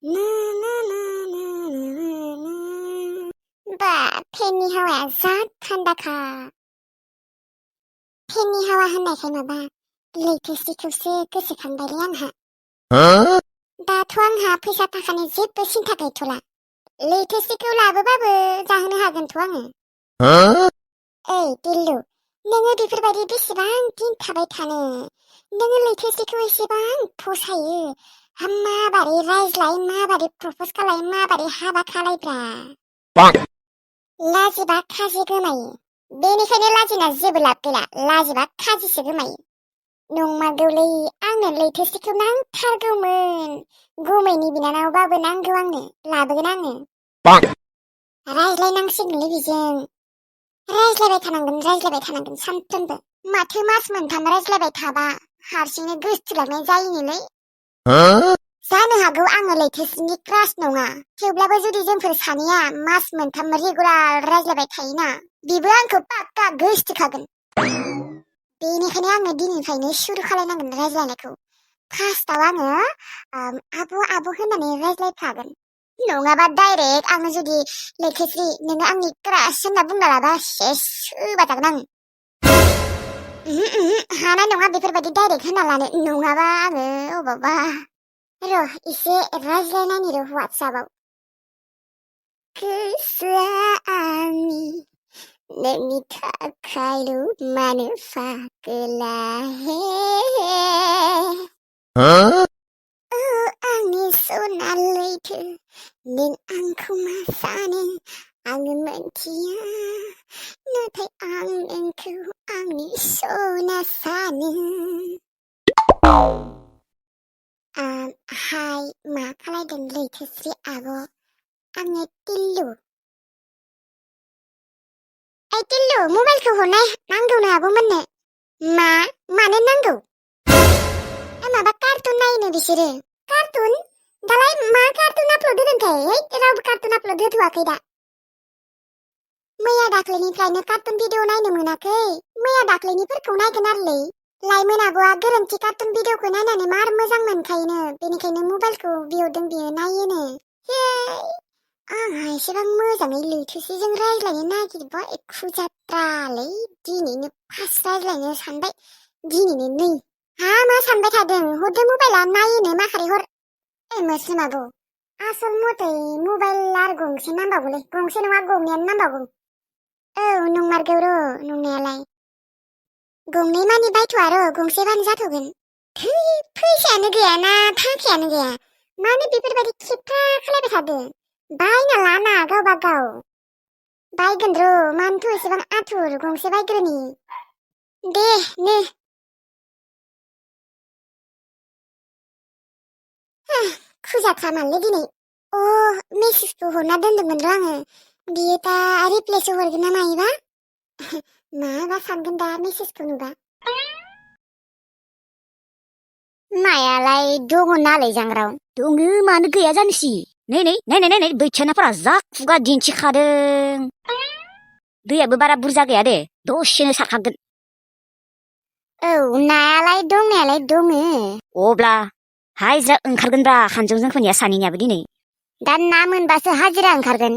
बा फेननि हावाया जा थान्दाखा। फेननि हावा होननायखाय माबा लैथोसेखौसो गोसोखांबायलै आंहा। दाथ' आंहा फैसा थाखानि जेबो सिन्था गैथ'ला। लैथोसेखौ लाबोबाबो जाहोनो हागोनथ' आङो। ओइ दिल्लु, नोङो बेफोरबायदि बेसेबां दिन थाबाय थानो? नोङो लैथोसेखौ एसेबां फसायो। माबारै रायज्लाय, माबारै प्रप'ज खालाय, माबारै हाबा खालायब्रा। लाजिबा खाजि गोमायो। बेनिखायनो लाजिना जेबो लाब गैला। लाजिबा खाजिसो गोमायो। नंमारगौलै, आंनो लैथोसेखौ नांथारगौमोन। गुमैनि बिनानावबाबो नांगौ आंनो। लाबोगोन आङो। रायज्लायनांसिगोनलै बिजों। रायज्लायबाय थानांगोन सानफ्रोमबो। माथो मास मोनथाम रायज्लायबाय थाबा हारसिंनो गोसोथोलांनाय जायोनोलै। जानो हागौ आङो लैथोसेनि क्रास नङा, थेवब्लाबो जुदि जोंफोर सानैया मास मोनथाम रेगुलार रायज्लायबाय थायोना, बिबो आंखौ पाक्का गोसोथोखागोन। बेनिखायनो आङो दिनैनिफ्रायनो सुरु खालायनांगोन रायज्लायनायखौ। फार्स्टआव आङो आब' होननानै रायज्लायफागोन। नङाबा डाइरेक्ट आङो जुदि लैथोस्रि नोङो आंनि क्रास होनना बुंना लाबा सेस होबाय थागोन आङो। हानाय नङा बेफोरबायदि डाइरेक्ट होना लानो। नङाबा आङो अबावबा र' एसे रायज्लायनायनि र' वाट्सएपआव। गोसोआ आंनि नोंनि थाखायल' मानो फागोला हे आंनि सना लैथो, नों आंखौ मा सानो आङो मोनथिया, नाथाय आं नोंखौ आंनि सना सानो। हाय, मा खालायदों लैथोस्रि आब'? आङो टिल्लु। ओइ टिल्लु, मबाइलखौ हरनाय, नांगौनो आब'मोननो। मानो नांगौ? माबा कार्टुन नायनो बिसोरो। कार्टुन? दालाय मा कार्टुन आपल'ड होदोंथाय? रावबो कार्टुन आपल'ड होथ'वाखै दा। मैया दाख्लैनिफ्रायनो कार्टुन भिडिअ नायनो मोनाखै। मैया दाख्लैनिफोरखौ नायगोन आरोलै। लाइमोन आब'आ गोरोन्थि कार्टुन भिडिअखौ नायनानै मार मोजां मोनखायोनो, बेनिखायनो मबाइलखौ बिहरदों बियो नायोनो। आंहा एसेबां मोजाङै लैथोसेजों रायज्लायनो नागिरबाय खुजात्रालै। दिनैनो फार्स्ट रायज्लायनो सानबाय, दिनैनो नै। मा सानबाय थादों? हरदो मबाइला, नायोनो माखारै हर। मोस्रोम आब', आसल मथै मबाइल आरो गंसे नांबावगौलै। गंसे नङा गंनैयानो नांबावगौ। औ नंमारगौ र' नंनायालाय। गंनै मानि बायथ'आ र', गंसेबानो जाथ'गोन। फैसायानो गैयाना थाखायानो गैया। मानो बेफोरबायदि खिथा खालायबाय थादों? बायना लाना गावबा गाव। बायगोन र', मानोथ' एसेबां आथुर, गंसे बायग्रोनि। They know. खुजाथ्रा मानलै दिनै। मेसेजखौ हरना दोनदोंमोन र' आङो। बियो दा रिप्लायसो हरगोन ना मायोबा? माबा सानगोन दा मेसेजखौ नुबा? नायालाय दङ नालाय जांग्राव। दङ, मानो गैया जानोसै? नै बैथियानाफोरा जा खुगा दिन्थिखादों। दैयाबो बारा बुरजा गैया दे, दसेनो सारखांगोन। औ नायालाय दंनायालाय दङ। अब्ला हाजिरा ओंखारगोनब्रा खानजं जोंफोरनिया सानैनियाबो दिनै। दा ना मोनबासो हाजिरा ओंखारगोन।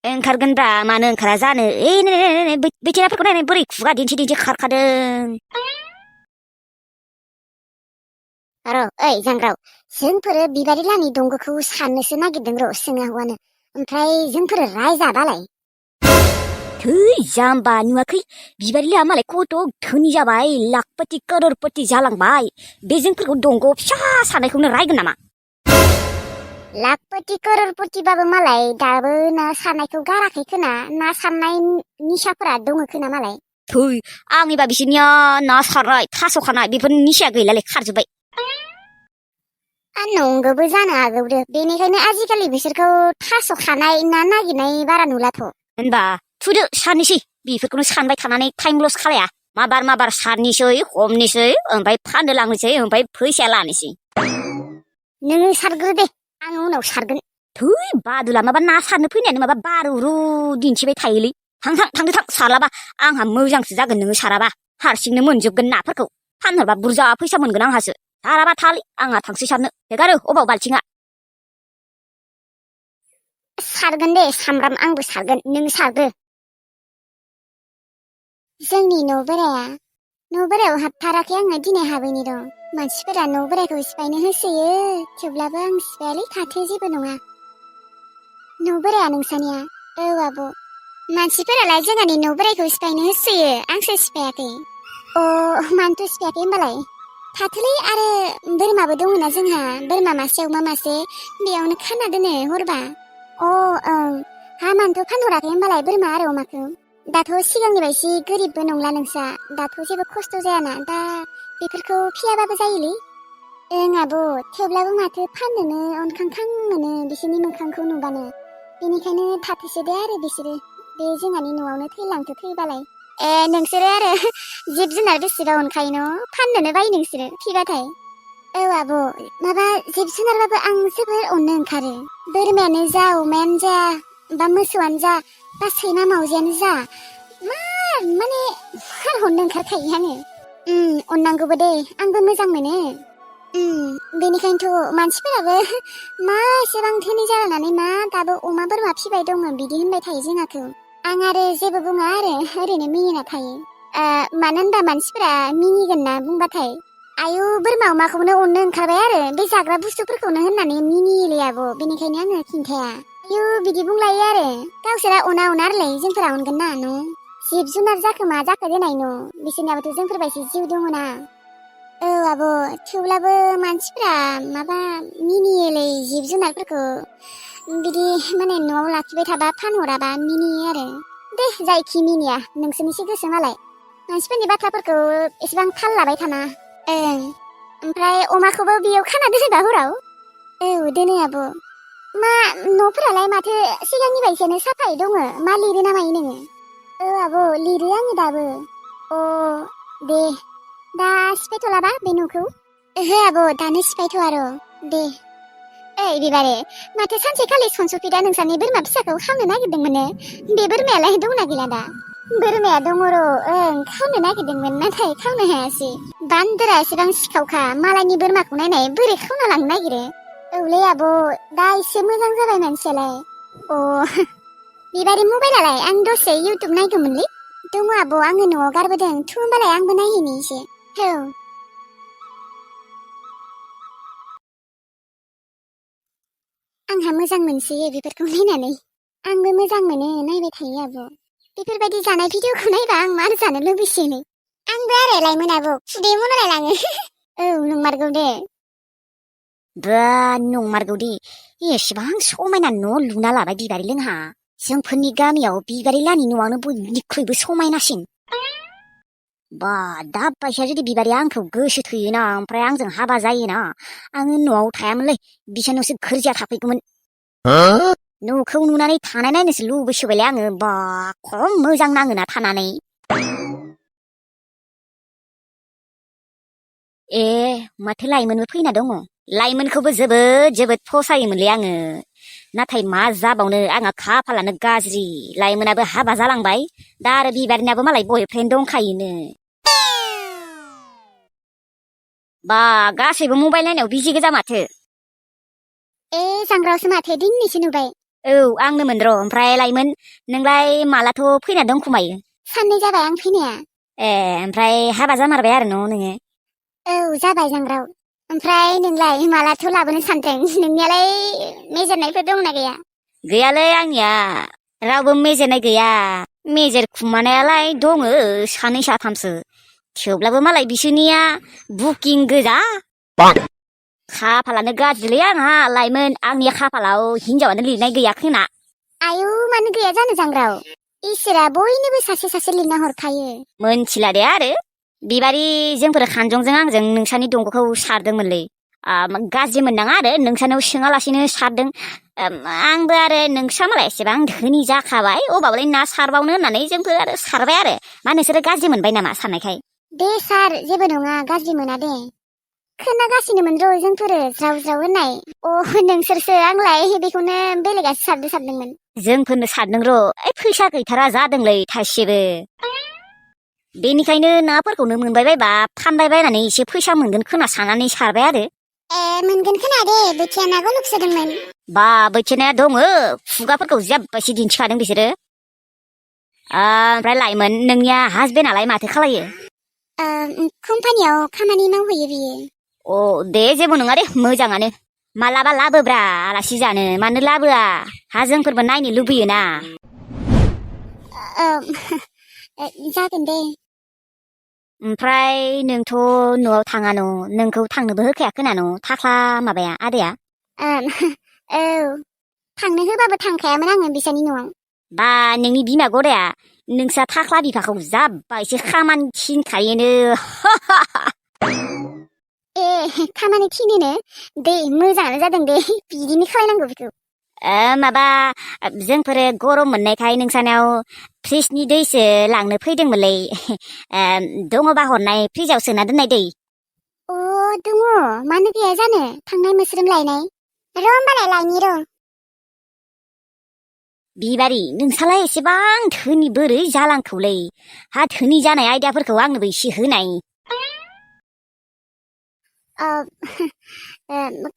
ओंखारगोनब्रा, मानो ओंखारा जानो। नै बैथियानाफोरखौ नायनानै बोरै खुगा दिन्थि खारखादों। र' ओइ जांग्राव, जोंफोरो बिबारि लानि दंग'खौ साननोसो नागिरदों र' सोङा हौवानो। ओमफ्राय जोंफोरो रायजाबालाय? थै जाम्बा, नुवाखै? बिबारिलाहा मालाय खथ' धोनि जाबाय, लाखपति करोरपति जालांबाय। बे जोंफोरखौ दंग' फिसा सानायखौनो रायगोन नामा? लाखपति करोरपतिबाबो मालाय दाबो ना सारनायखौ गाराखै खोना। ना सारनाय निसाफोरा दङ खोना मालाय। थै, आंनिबा बिसोरनिया ना सारनाय, थास' खानाय बेफोर निसाया गैलालै, खारजोब्बाय। नंगौबो जानो हागौदो। बेनिखायनो आजिखालि बिसोरखौ थास' खानाय ना नागिरनाय बारा नुलाथ'। होनबा थुदो साननोसै, बेफोरखौनो सानबाय थानानै टाइम लस खालाया। माबार सारनोसै, हमनोसै, ओमफ्राय फाननो लांनोसै, ओमफ्राय फैसाया लानोसै। नोङो सारग्रो दे, आं उनाव सारगोन। थै बादुला, माबा ना सारनो फैनायानो माबा बारुरु दिन्थिबाय थायोलै। थांदो साराबा। आंहा मोजांसो जागोन नोङो साराबा। हारसिंनो मोनजोबगोन नाफोरखौ। फानहरबा बुरजा फैसा मोनगोन आंहासो। साराबा थालै, आंहा थांसै सारनो। हेगारो अबाव बाल्थिङा? सारगोन दे सामब्राम आंबो सारगोन नों सारदो जोंनि न' बोरायाव हाबथाराखै आङो दिनै हाबैनि दं मानसिफोरा न' बोरायखौ सिफायनो होसोयो थेवब्लाबो आं सिफायालै थाथो जेबो नङा न' बोराया नोंसानिया औ आब' मानसिफोरालाय जोंहानि न' बोरायखौ सिफायनो होसोयो आंसो सिफायाखै मानोथ' सिफायाखै होमबालाय थाथोलै आरो बोरमाबो दङना जोंहा बोरमा मासे अमा मासे बेयावनो खाना दोनो हरबा ओं हामानोथ' फानहराखै होमबालाय बोरमा आरो अमाखौ दाथ' सिगांनि बायदि गोरिबबो नंला नोंसा दाथ' जेबो खस्थ' जायाना दा बेफोरखौ फियाबाबो जायोलै ओं आब' थेवब्लाबो माथो फाननोनो अनखांखां मोनो बिसोरनि मोखांखौ नुबानो बेनिखायनो थाथोसोदो आरो बिसोरो बे जोंहानि न'आवनो थैलांथो थैबालाय नोंसोरो आरो जिब जुनार बेसेबा अनखायो न' फाननोनो बायो नोंसोरो फिबाथाय औ आब' माबा जिब जुनारबाबो आं जोबोर अननो ओंखारो बोरमायानो जा अमायानो जा बा मोसौआनो जा बा सैमा मावजियानो जा माने हरनो ओंखारखायो आङो अननांगौबो दे आंबो मोजां मोनो बेनिखायनोथ' मानसिफोराबो मा एसेबां धोनि जालांनानै मा दाबो अमा बोरमा फिबाय दङ बिदि होनबाय थायो जोंहाखौ आं आरो जेबो बुङा आरो ओरैनो मिनिना थायो मानो होनबा मानसिफोरा मिनिगोन ना बुंबाथाय आयु बोरमा अमाखौनो अननो ओंखारबाय आरो बे जाग्रा बुस्थुफोरखौनो होननानै मिनियोलै आब' बेनिखायनो आङो खिन्थाया आयु बिदि बुंलायो आरो गावसोरा अना आरोलाय जोंफोरा अनगोन ना न' जिब जुनार जाखो मा जाखो देनाय न' बिसोरनियाबोथ' जोंफोरबायदि जिउ दङना औ आब' थेवब्लाबो मानसिफोरा माबा मिनियोलै जिब जुनारफोरखौ बिदि माने न'आव लाखिबाय थाबा फानहराबा मिनियो आरो दे जायखि मिनिया नोंसोरनिसो गोसो मालाय मानसिफोरनि बाथ्राफोरखौ एसेबां थाल लाबाय थाना ओमफ्राय अमाखौबो बेयाव खाना दोनोबा हराव औ दोनो आब' मा न'फोरालाय माथो सिगांनि बायदियानो साफायै दङ मा लिरो ना मायो नोङो आब' लिरो आङो दाबो दे दा सिफायथ'लाबा बे न'खौ ओहो आब' दानो सिफायथ'आ र' दे ओइ बिबारे माथो सानसेखालि सनसुफिदा नोंसानि बोरमा फिसाखौ खावनो नागिरदोंमोननो बे बोरमायालाय दंना गैला दा बोरमाया दङ र' खावनो नागिरदोंमोन नाथाय खावनो हायासै बान्दोरा एसेबां सिखावखा मालायनि बोरमाखौ नायनाय बोरै खावना लांनो नागिरो औलै आब' दा एसे मोजां जाबाय मानसियालाय बिबारि मबाइलालाय आं दसे इउटुब नायगौमोनलै दङ आब' आङो न'आव गारबोदों थु होमबालाय आंबो नायहैनि एसे औ आंहा मोजां मोनसोयो बेफोरखौ नायनानै आंबो मोजां मोनो नायबाय थायो आब' बेफोरबायदि जानाय भिडिअखौ नायबा आं मार जानो लुबैसोयो आंबो आरो लाइमोन आब' खुदै मनलायलाङो औ नंमारगौ दे बा नंमारगौ दे एसेबां समायना न' लुना लाबाय बिबारि लोंहा जोंफोरनि गामियाव बिबारि लानि न'आनो बयनिख्रुइबो समायनासिन बा दा बायसा जुदि बिबारिया आंखौ गोसो थोयोना ओमफ्राय आंजों हाबा जायोना आङो न'आव थायामोनलै बिसानावसो गोरजिया थाफैगौमोन न'खौ नुनानै थानाय नायनोसो लुबैसोबायलै आङो बा खम मोजां नाङोना थानानै माथो लाइमोनबो फैना दङ लाइमोनखौबो जोबोद फसायोमोनलै आङो नाथाय मा जाबावनो आंहा खाफालानो गाज्रि लाइमोनाबो हाबा जालांबाय दा आरो बिबारिनाबो मालाय बयफ्रेन्ड दंखायोनो बा गासैबो मबाइल नायनायाव बिजि गोजा माथो सांग्रावसो माथो दिनैसो नुबाय औ आंनोमोन र' ओमफ्राय लाइमोन नोंलाय मालाथ' फैना दंखुमायो साननै जाबाय आं फैनाया ओमफ्राय हाबा जामारबाय आरो न' नोङो औ जाबाय जांग्राव ओमफ्राय नोंलाय मालाथो लाबोनो सानदों नोंनियालाय मेजेरनायफोर दंना गैया गैयालै आंनिया रावबो मेजेरनाय गैया मेजेर खुमानायालाय दङ सानै साथामसो थेवब्लाबो मालाय बिसोरनिया बुकिं गोजा खाफालानो गाज्रिलै आंहा लाइमोन आंनि खाफालाव हिनजावानो लिरनाय गैया खोना आयु मानो गैया जानो जांग्राव इसोरा बयनोबो सासे सासे लिरना हरखायो मोनथिला दे आरो बिबारि जोंफोर खानजंजों आंजों नोंसानि दंग'खौ सारदोंमोनलै गाज्रि मोननाङा आरो नोंसानाव सोङालासिनो सारदों आंबो आरो नोंस्रा मालाय एसेबां धोनि जाखाबाय अबावलाय ना सारबावनो होननानै जोंफोर आरो सारबाय आरो मा नोंसोरो गाज्रि मोनबाय नामा सारनायखाय दे सार जेबो नङा गाज्रि मोना दे खोनागासिनोमोन र' जोंफोरो ज्राव ज्राव होननाय नोंसोरसो आंलाय बेखौनो बेलेगासो सारदोंमोन जोंफोरनो सारदों र' फैसा गैथारा जादोंलै थाइसेबो बेनिखायनो नाफोरखौनो मोनबाय बायबा फानबाय बायनानै एसे फैसा मोनगोन खोना साननानै सारबाय आरो मोनगोन खोना दे बोथिया ना गलुक सोदोंमोन बा बैथिनाया दङ खुगाफोरखौ जेब्बायसो दिन्थिखादों बिसोरो ओमफ्राय लाइमोन नोंनिया हासबेन्डआलाय माथो खालायो कम्पानियाव खामानि मावहैयो बियो अ दे जेबो नङा दे मोजाङानो मालाबा लाबोब्रा आलासि जानो मानो लाबोआ हा जोंफोरबो नायनो लुबैयोना जागोन दे ओमफ्राय नोंथ' न'आव थाङा न' नोंखौ थांनोबो होखायाखोना न' थाख्ला माबाया आदाया औ थांनो होबाबो थांखायामोन आङो बिसानि न'आव बा नोंनि बिमा गदाया नोंसा थाख्ला बिफाखौ जाब्बा एसे खामानि थिनखायोनो खामानि थिनोनो दे मोजाङानो जादों दे बिदिनो खालायनांगौ बेखौ माबा जोंफोरो गरम मोननायखाय नोंसानाव फ्रिजनि दैसो लांनो फैदोंमोनलै दङबा हरनाय फ्रिजाव सोना दोननाय दै अ दङ मानो गैया जानो थांनाय मोस्रोम लायनाय र' होमबालाय लायनि र' बिबारि नोंसालाय एसेबां धोनि बोरै जालांखौलै हा धोनि जानाय आयदाफोरखौ आंनोबो एसे होनाय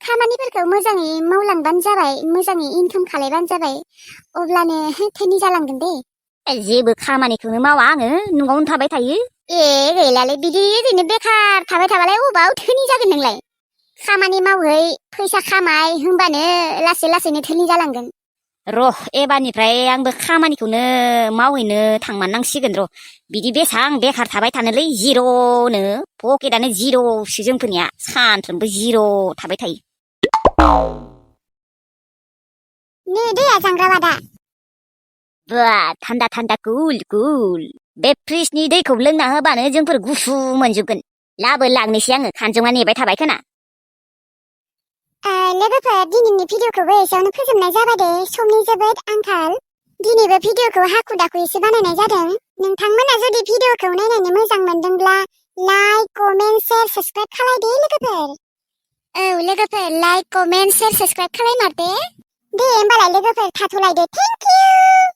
खामानिफोरखौ मोजाङै मावलांबानो जाबाय मोजाङै इनकाम खालायबानो जाबाय अब्लानो धोनि जालांगोन दे जेबो खामानिखौनो मावा आङो न'आवनो थाबाय थायो गैलालै बिदि ओरैनो बेखार थाबाय थाबालाय अबाव धोनि जागोन नोंलाय खामानि मावहै फैसा खामाय होमबानो लासै लासैनो धोनि जालांगोन र' एबारनिफ्राय आंबो खामानिखौनो मावहैनो थांमारनांसिगोन र' बिदि बेसां बेखार थाबाय थानोलै जिर'नो पकेटानो जिर'सो जोंफोरनिया सानफ्रोमबो जिर' थाबाय थायो नै दैया जांग्राबादा बा थान्दा थान्दा कुल कुल बे फ्रिजनि दैखौ लोंना होबानो जोंफोर गुसु मोनजोबगोन लाबो लांनोसै आङो खानजङा नेबाय थाबाय खोना लोगोफोर दिनैनि भिडिअखौबो एसेयावनो फोजोबनाय जाबाय दे समनि जोबोद आंखाल दिनैबो भिडिअखौ हाखु दाखु एसे बानायनाय जादों नोंथांमोना जुदि भिडिअखौ नायनानै मोजां मोनदोंब्ला लाइक कमेन्ट शेयार साबस्क्राइब खालायदे लोगोफोर औ लोगोफोर लाइक कमेन्ट शेयार साबस्क्राइब खालायमारदे दे होमबालाय लोगोफोर थाथ'लायदो थेंक इउ